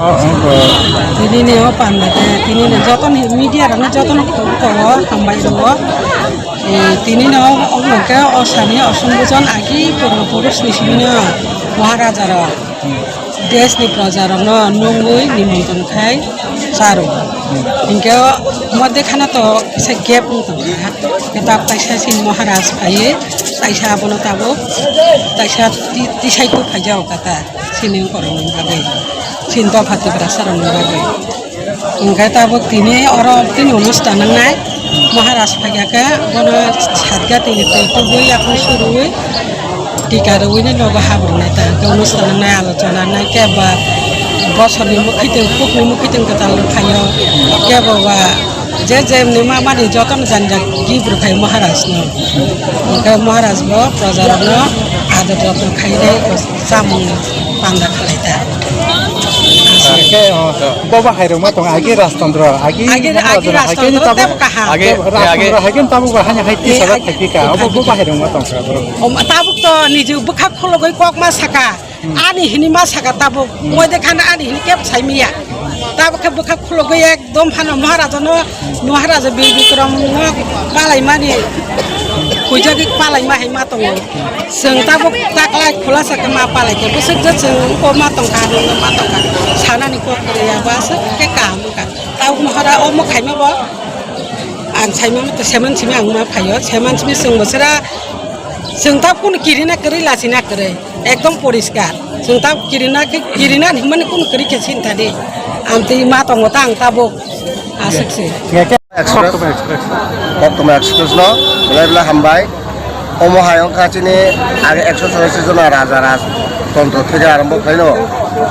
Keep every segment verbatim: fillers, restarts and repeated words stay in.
Tini ni o panda de, tini ni joto ni media rok no joto no kok ko hambai rwo. Eh, tini no o hwnkhe o sani Osombujon agi purbo purush ni simi no Maharaja rok, desh ni proja rok no nungwi nimontron khai charo. Hinkhe o modde khana to kisa gap wng tong kha. Kitab taisa sin Maharaj phaiwi taisa abono tabuk taisa ti-, tisai tu phaijao kata. Chini wngkorokni bagwi, chini dopha Tiprasarokni bagwi. Hwnkhe tabuk tini oro tini onusthan wngnai, Maharaj phaikha khe bono satka tini twi tubui yakung surui tika rwui nogo habrinai ta hwnkhe onusthan wngnai, alochona wngnai khe ba bosorni mwkhwtwng, kokni mwkhwtwng kwtal rwkhaio khe bo ba. Je jemni ma mani jotono jani jak gift rwkhai Maharaj no. Hwnkhe Maharaj bo proja rokno ador jotno khainai chamung panda khalai ta. Ake, oh, boba hairung ma tong agi Rajtondro, agi Agi, Maharaj agi no, haikhe ni Rajtondro tabuk, tebo kaham. Agi, agi Rajtondro haikhe ni tabuk ba hanya hai tisa agi, thaipika. Obo agi boba hairung ma tong kha bro. Om, tabuk to niji bwkha khulugwi kok ma saka. Ani hini ma saka tabuk, moi de khana ani hini kep sai miya. Tabuk khe bwkha khulugwi ekdom phano Maharaja no, Maharaja Bir Bikram no palai mani, puja ki palai ma hai ma tongo. Chwng tabuk taklai khulasa khe ma palai khe, bwswk je chwng ko ma tongkha, ano ma tongkha, sanani kok ya ba se khe kaham wngkha. Tabuk Maharaja o mo khaima bo, ang saima mo to seman simi ang ma phaio, seman simi chwng bo sera, chwng tabuk kunu kirina kwrwi, lasina kwrwi. Ekdom poriskar. Chwng ta kirina khe, kirina hinmani kunu kwrwi khe sinta di. Amtwi ma tongo ta ang tabuk. Aswk se. Express. Koktwma Express no belai belai hambai. Omo hai wngkha chini age ekso chauransi jona raja raj tontro theke arombo khlaino.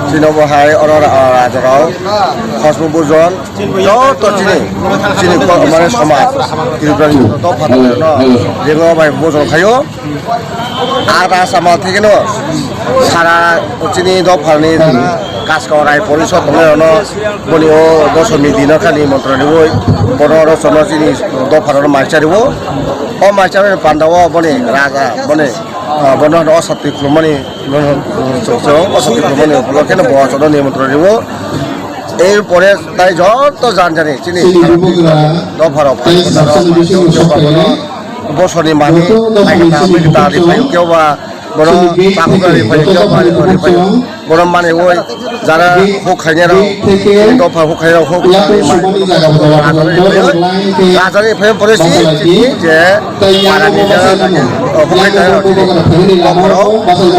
Chini omo hai oro ra-, raja rok khosbo bujon joto chini, chini ko-, mane somaj Tripura ni joto phataro no jebo bai bujon khaio. Ar asama thikeno sara chini dophani Kaskau Rai Porishod tongnai rokno boni o dosomi dino khani montro riwi bono oro chono chini dopharokno mai chariwo. O mai charani pandao boni raja boni, ah, bono hono osati khulumani, bono, ah, chwng chwng osati khulumani ulo kheno bo chono nimantron riwo. Er pore tai joto jan jani chini dopharok phai bono bosorni mani hai khe ta, hai khe ta ri phaio khe ba bono takhuk ri phaio khe ba ri phaio. Bono mani oi jara huk khainai rok, dopha huk khainai rok, huk khainai rok, raja ni phaio pore si je para ni je huk khainai rok,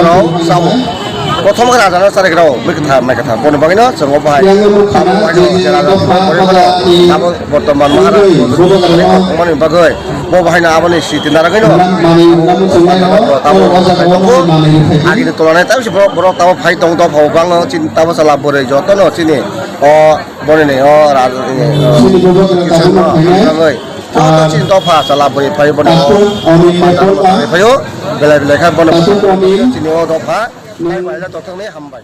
borok sao. Kothom khe raja no chari khe rok, bwkha mai khe ta, bono bagwi no chwng o bahai, abo bahai no je raja ni phaio pore mani, abo bortoman Maharaj ni bagwi. Bo bahai no aboni siti naragwi no. Manwi wngna muchungmani rok, tamo o jaga o tongo. Manwi rok phai di. Agini tolani tamo se borok, borok tamo phai tongo, dophao bangno chini tamo chwla bwrwi jotono chini o boni ni o raja ni, o chini bubagra tabuk no phainai. Nangwi. Joto chini dopha chwla bwrwi phai bono. Tatung Oni Mapolba. Phaio belai belai kha bono. Tatung Oni. Chini o dopha. Nai bai la tothang ni hambai.